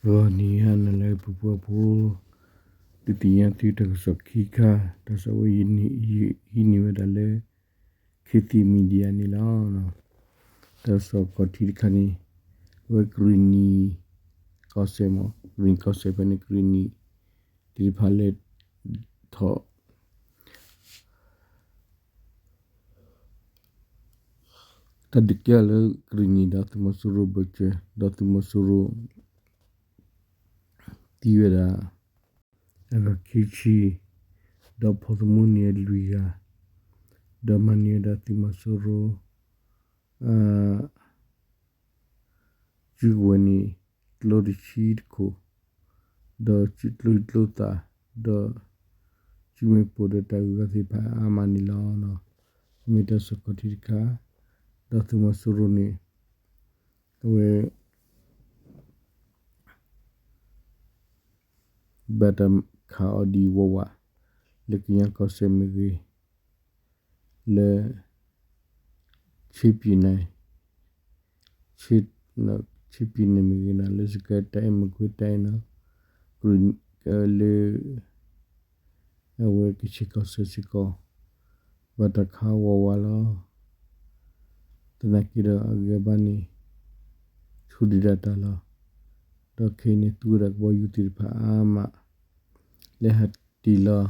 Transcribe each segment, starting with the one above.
ဂီၤနံၤဟါနၤလၢအဂ့ၤ ပှၤဖိ, ဒုးသ့ၣ်ညါသုတၢ်ကစီၣ်ခံခါ, တၢ်ကစီၣ်ဝဲအံၤန့ၣ် ဟံးန့ၢ်ဝဲဒၣ်လၢ ခေတ်သစ် Media န့ၣ်လီၤ. တၢ်ကစီၣ်ခီၣ်ထံးတခါန့ၣ် အဝဲကရံၣ်နံၣ်ကီၢ်စဲၣ်မ့ၢ် ကရံၣ်နံၣ်ကီၢ်စဲၣ်ဖဲန့ၣ် ကရံၣ်နံၣ်ထီၣ် တၢ်ဒုးကဲထီၣ်လၢကရံၣ်နံၣ်ဒီးသုးမီၤစိရိၤဘၢၣ်စၢၤ ဒီးသုးမီၤစိရိၤ သံဝဲဒၣ် အဂၤခံဆံ, ဒီးဖိသမိးန့ၣ်လွံၢ်ဂၤ, ဒီးမၤန့ၢ်ဝဲဒၣ်သုးမီၤစိရိၤ စုကဝဲၤန့ၣ် ကျိတဆံတခိၣ်, ဒီးစုကျိကျိသၣ်, ဒီးစုမ့ၣ်ပိၢ်ဒီးတၢ်ဂုၤဂၤသ့ၣ်တဖၣ်အါမးန့ၣ်လီၤ. မ့ၢ်တၢ်ကစီၣ်ခီၣ်ထံးတခါ, ဒီးသုးမီၤစိရိၤန့ၣ် အဝဲ ဘၣ်တၢ်ခးအီၤဒံးဝးဝး လၢကညီကီၢ်စဲၣ်မ့ၢ်ဂ့ၤ, လၢ ချင်းပြည်နယ်, ချင်းပြည်နယ်မ့ၢ်ဂ့ၤနီၤ, လၢစစ်ကိုင်းတိုင်း, မကွေးတိုင်းနီၤ, လၢ အဝဲကချ့ၣ်ကီၢ်စဲၣ်စ့ၢ်ကီး ဘၣ်တၢ်ခးဝးဝးလီၤ. သနာ်က့ဒီးအဂံၢ်အဘါန့ၣ် ဆူၣ်ဒံးဒၣ်တၢ်လီၤ. ဒီးခဲအံၤန့ၣ် သူဝဲဒၣ်ကဘီယူၤသ့ၣ်တဖၣ်အါမး လၢဟးတ့ၢ်လီၤ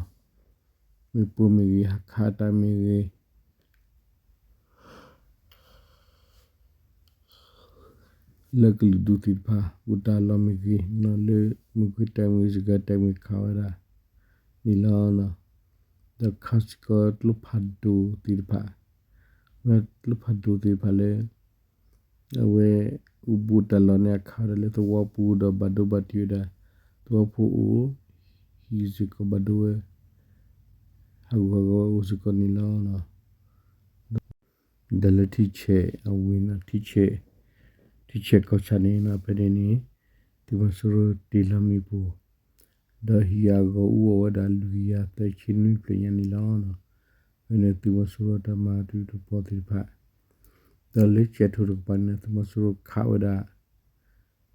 မ့ၣ်ပိၢ်မ့ၢ်ဂ့ၤ, ဟးခးတၢ်မ့ၢ်ဂ့ၤ လၢကလုာ်ဒူၣ်သ့ၣ်တဖၣ် အိၣ်တၢ်လီၢ်မ့ၢ်ဂ့ၤ, လၢမကွေးတိုင်းမ့ၢ်ဂ့ၤ, စစ်ကိုင်းတိုင်းမ့ၢ်ဂ့ၤ ခးဝဲဒၣ်န့ၣ်လီၤ. ဒီးခးစ့ၢ်ကီးကျိဖးဒိၣ်သ့ၣ်တဖၣ်, ကျိဖးဒိၣ်သ့ၣ်တဖၣ်လၢ အဝဲအိၣ်ဘူးတၢ်လီၢ်န့ၣ် အခးဝဲဒၣ်လၢသဝီပူၤဒီးဘၣ်ဒိဘၣ်ထံးဝဲဒၣ် သဝီဖိအိၣ် ဟံးစ့ၢ်ကီးဘၣ်ဒိဝဲ ဟးဂူာ်ဟးဂီၤဝဲအိၣ်စ့ၢ်ကီးန့ၣ်လီၤ. ဒီးလၢထံဆဲးအဝ့ၢ်န့ၣ် ထံဆဲး, ထံဆဲးကီၢ်ဆၣ်န့ၣ် ဖဲန့ၣ်န့ၣ် သုးမီၤစိရိၤတ့ၢ်လီၤမ့ၣ်ပိၢ် ဒီးဟံးအဂီၤအူအီၣ်ဝဲဒၣ်လွံၢ်ကယၤသၢဆံနွံဖျၢၣ်ညါန့ၣ်လီၤ. ဖဲန့ၣ်သုးမီၤစိရိၤတၢ်မၤတုၤတပှီၤသ့ၣ်တဖၣ်, ဒီးလၢကၠဲးထိၣ်တကပၤန့ၣ် သုးမီၤစိရိၤခးဝဲဒၣ်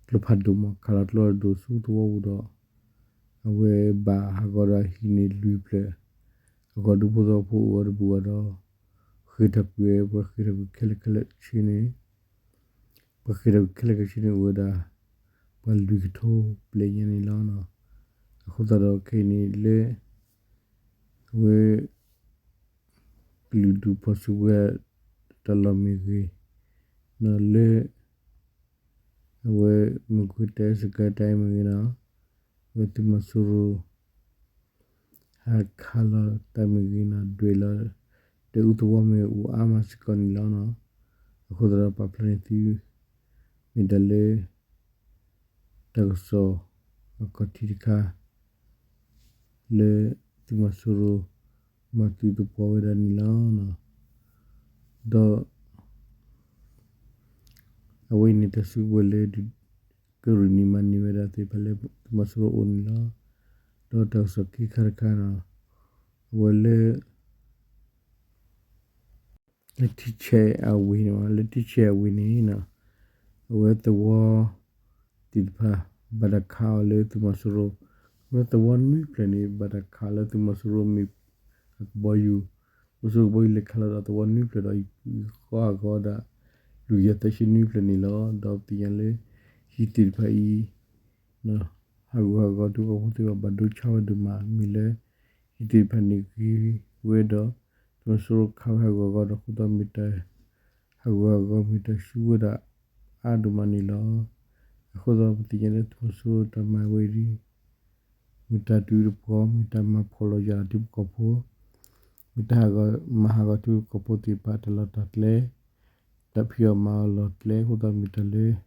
ကျိဖးဒိၣ်မး ခးလီၤကျိဖးဒိၣ်ဆူသဝီပူၤဒီး အဝဲဘၣ်ဟးဂီၤဒီးဟံးန့ၢ်လွံၢ်ဖျၢၣ်, အဂီၢ်ဒူဖိသဝီဖိအိၣ်ဝဲတဘူၣ်ဘၣ်ဒီး ဃ့ၢ်ထီၣ်ကွံာ်ဝဲ ပှၤဃ့ၢ်ထီၣ်ကွံာ်ခဲလၢာ်ခဲဆ့န့ၣ် ပှၤဃ့ၢ်ထီၣ်ကွံာ်ခဲလၢာ်ခဲဆ့န့ၣ်အိၣ်ဝဲဒၣ် ပှၤလွံၢ်ကထိဘျဲၣ်ညါန့ၣ်လီၤ. အဃိသတးဒီးခဲအံၤန့ၣ်လၢ အဝဲ ကလုာ်ဒူၣ်ဖီၣ်စုကဝဲၤတၢ်လီၢ်မ့ၢ်ဂ့ၤ, လၢ အဝဲ မကွေးတိုင်း စစ်ကိုင်းတိုင်းမ့ၢ်ဂ့ၤနီၤ, အဝဲသုးမီၤစိရိၤ ဟးခးလီၤတၢ်မ့ၢ်ဂ့ၤနီၤ, ဒွဲၣ်လီၤ ဒွဲၣ်အူသဝီမ့ၢ်အိၣ်အါမးစ့ၢ်ကီးန့ၣ်လီၤ. အဃိသတးဒီးပာ်ဖျါန့ၢ်သု မ့ၢ်တၢ်လၢ တၢ်ကစီၣ်အခီၣ်ထံးတခါ လၢသုးမီၤစိရိၤ မၤသုးသပှၢ်ဝဲဒၣ်န့ၣ်လီၤ. ဒီး အဝဲအံၤန့ၣ် တၢ်စုကဝဲၤလၢ ကရံၣ်နံၣ်မၤန့ၢ်ဝဲဒၣ်သ့ၣ်တဖၣ်လၢသုးမီၤစိရိၤအိၣ်န့ၣ်လီၤ. ဒီးတၢ်ကစီၣ်ခံခါတခါနီၤ, အဝဲလၢ လၢထံဆဲးအဝ့ၢ်န့ၣ်, လၢထံဆဲးအဝ့ၢ်န့ၣ် အဝဲသဝီသ့ၣ်တဖၣ် ဘၣ်တၢ်ခးအီၤလၢသုးမီၤစိရိၤ, အဝဲသဝီနွံဖျၢၣ်န့ၣ် ဘၣ်တၢ်ခးလၢသုးမီၤစိရိၤမ့ၣ်အကဘီယူၤ, သုးမီၤစိရိၤကဘီယူၤလဲၤခးလီၤဒီးသဝီနွံဖျၢၣ်ဒီး ယံၤဃီအဂီၢ်ဒၣ် လွံၢ်ကယၤသၢဆံနွံဖျၢၣ်န့ၣ်လီၤ. ဒီးပသ့ၣ်ညါလၢ ဟံၣ်သ့ၣ်တဖၣ်အံၤ ဟးဂူာ်ဟးဂီၤ ထံဖိကီၢ်ဖိသ့ၣ်တဖၣ်ဘၣ်ဒိဆါဝဲဒိၣ်မး မ့ၢ်လၢ ဟံၣ်သ့ၣ်တဖၣ်န့ၣ်ဂ့ၤဝဲဒီး သုးမီၤစိရိၤခးဝဲဟးဂူာ်ဟးဂီၤဒီး အဃိသတးမ့ၢ်တၢ် ဟးဂူာ်ဟးဂီၤမ့ၢ်တၢ်ဆူၣ်ဝဲဒၣ်အါဒိၣ်မးန့ၣ်လီၤ. အဃိသတးပသ့ၣ်ညါလၢသုးမီၤစိရိၤတၢ်မၤဝဲအံၤ မ့ၢ်တၢ်တုၤတပှီၤ မ့ၢ်တၢ်မၤဖှီၣ်လီၤယာ်ထံဖိကီၢ်ဖိ, မ့ၢ်တၢ်ဟးဂီၤမၤဟးဂီၤထံဖိကီၢ်ဖိသ့ၣ်တဖၣ်တၢ်လီၢ်တၢ်ကျဲ, တၢ်ဖံးအီၣ်မၤအီၣ်လီၢ်ကျဲ အဃိသတးမ့ၢ်တၢ်လၢ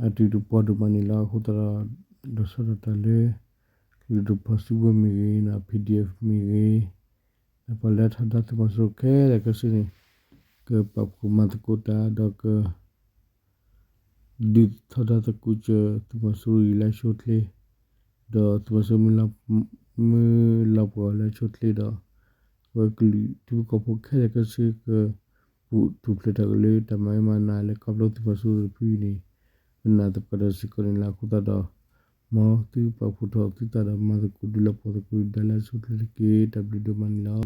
အတုၤတပှီၤဒိၣ်မးန့ၣ်လီၤ. အဃိသတးဒီး ဒိးဆၢထၢၣ်တၢ်လၢ ကလုာ်ဒူၣ်ဖီၣ်စုကဝဲၤမ့ၢ်ဂ့ၤ, PDF မ့ၢ်ဂ့ၤ, ဒီးပှၤလၢထီဒါသုးမီၤစိရိၤခဲလၢာ်ခဲဆ့န့ၣ် ကပာ်ဖှိၣ်မၤသကိးတၢ် ဒီးက ဒုးထီဒါသကိးစၢၤသုးမီၤစိရိၤအံၤလၢအဆိအချ့, ဒီးသုးမီၤစိရိၤ မ့ၢ်လီၤပှီၢ်လၢအဆိအချ့ဒီး အဝဲကလုာ်ထံဖိကီၢ်ဖိခဲလၢာ်ခဲဆ့ ကပူၤထူၣ်ဖျဲးတၢ်ကလုၢ် တၢ်မၤဝဲမၤနးလၢခီဖျိသုးမီၤစိရိၤတဖုအံၤန့ၣ် ပနာ်သပှၢ်ဒီးစ့ၢ်ကီးန့ၣ်လီၤ. အဃိသတးဒီး မ်သုပာ်ဖှိၣ်ထီၣ်သုသးဒီးမၤသကိးဒုးလီၤပှီၢ်သကိးဒုးဒၣ်လၢအဆိအချ့တက့ၢ်. တၢ်ဘျုးဒိၣ်မးန့ၣ်လီၤ.